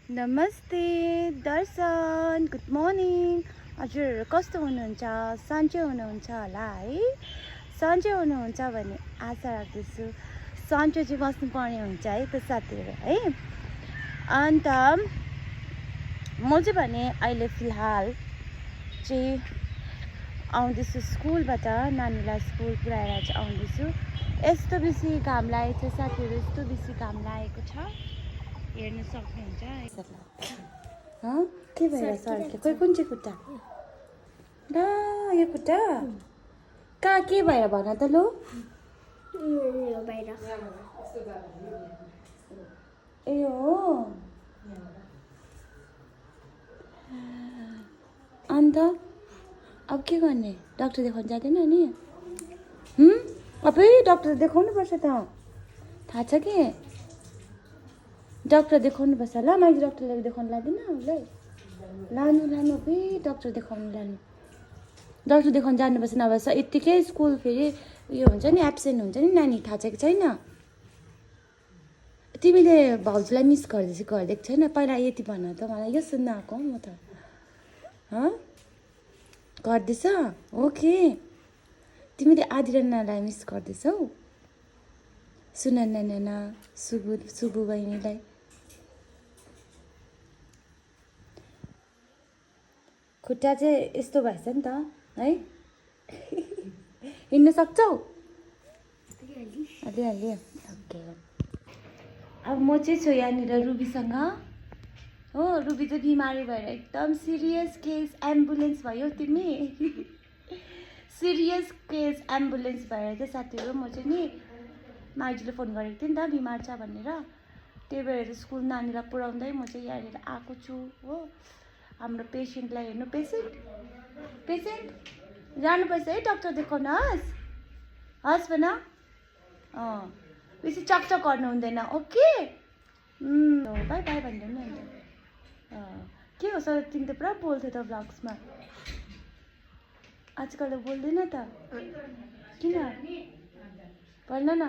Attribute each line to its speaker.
Speaker 1: नमस्ते दर्शन, good morning. हजुर कस्तो हुनुहुन्छ? सन्चै हुनुहुन्छ होला है? सन्चै हुनुहुन्छ भन्ने आशा राख्दछु। सन्चै चाहिँ बस्नुपर्ने हुन्छ है त साथीहरू है। अन्त म चाहिँ भने अहिले फिलहाल चाहिँ आउँदैछु स्कुलबाट, नानीलाई स्कुल पुऱ्याएर चाहिँ आउँदैछु। यस्तो बेसी घाम लागेको छ साथीहरू, यस्तो बेसी घाम लागेको छ, हेर्न सक्नुहुन्छ है। के भएर सर्क्यो? खोइ कुन चाहिँ खुट्टा? ल यो खुट्टा कहाँ के भएर भन त लु? ए हो। अन्त अब के गर्ने? डाक्टर देखाउनु जाँदैन नि? अब डाक्टर देखाउनु पर्छ त, थाहा छ कि? डाक्टर देखाउनु पर्छ ल। मैले डाक्टरलाई देखाउनु लाँदिनँ उसलाई। लानु डाक्टर देखाउनु लानु। डाक्टर देखाउनु जानुपर्छ, नभए यत्तिकै स्कुल फेरि उयो हुन्छ नि, एब्सेन्ट हुन्छ नि नानी, थाहा छ कि छैन? तिमीले भाउजूलाई मिस गरिदिएको छैन? पहिला यति भन त मलाई, यो सुन्न आएको म त। गर्दैछ? ओके। तिमीले आदिरानालाई मिस गर्दैछौ? सुनन्ना नाना, सुबु बहिनीलाई। खुट्टा चाहिँ यस्तो भएछ नि त है। हिँड्न सक्छौ? अलिअलि। ओके। अब म चाहिँ छु यहाँनिर रुबीसँग हो। रुबी चाहिँ बिमारी भएर एकदम सिरियस केस, एम्बुलेन्स भयो तिमी। सिरियस केस एम्बुलेन्स भएर चाहिँ साथीहरू म चाहिँ नि माइजूले फोन गरेको थिएँ नि त बिमार छ भनेर। त्यही भएर स्कुल नानीलाई पुऱ्याउँदै म चाहिँ यहाँनिर आएको छु हो। हाम्रो पेसेन्टलाई हेर्नु। पेसेन्ट जानुपर्छ है डाक्टर देखाउन। हस् भन। बेसी चकचक गर्नु हुँदैन, ओके? बाई बाई भनिदेऊ न अन्त। के हो सर, तिमी त पुरा बोल्थ्यौ त भ्लग्समा, आजकल त बोल्दैन त किन? भन्न न।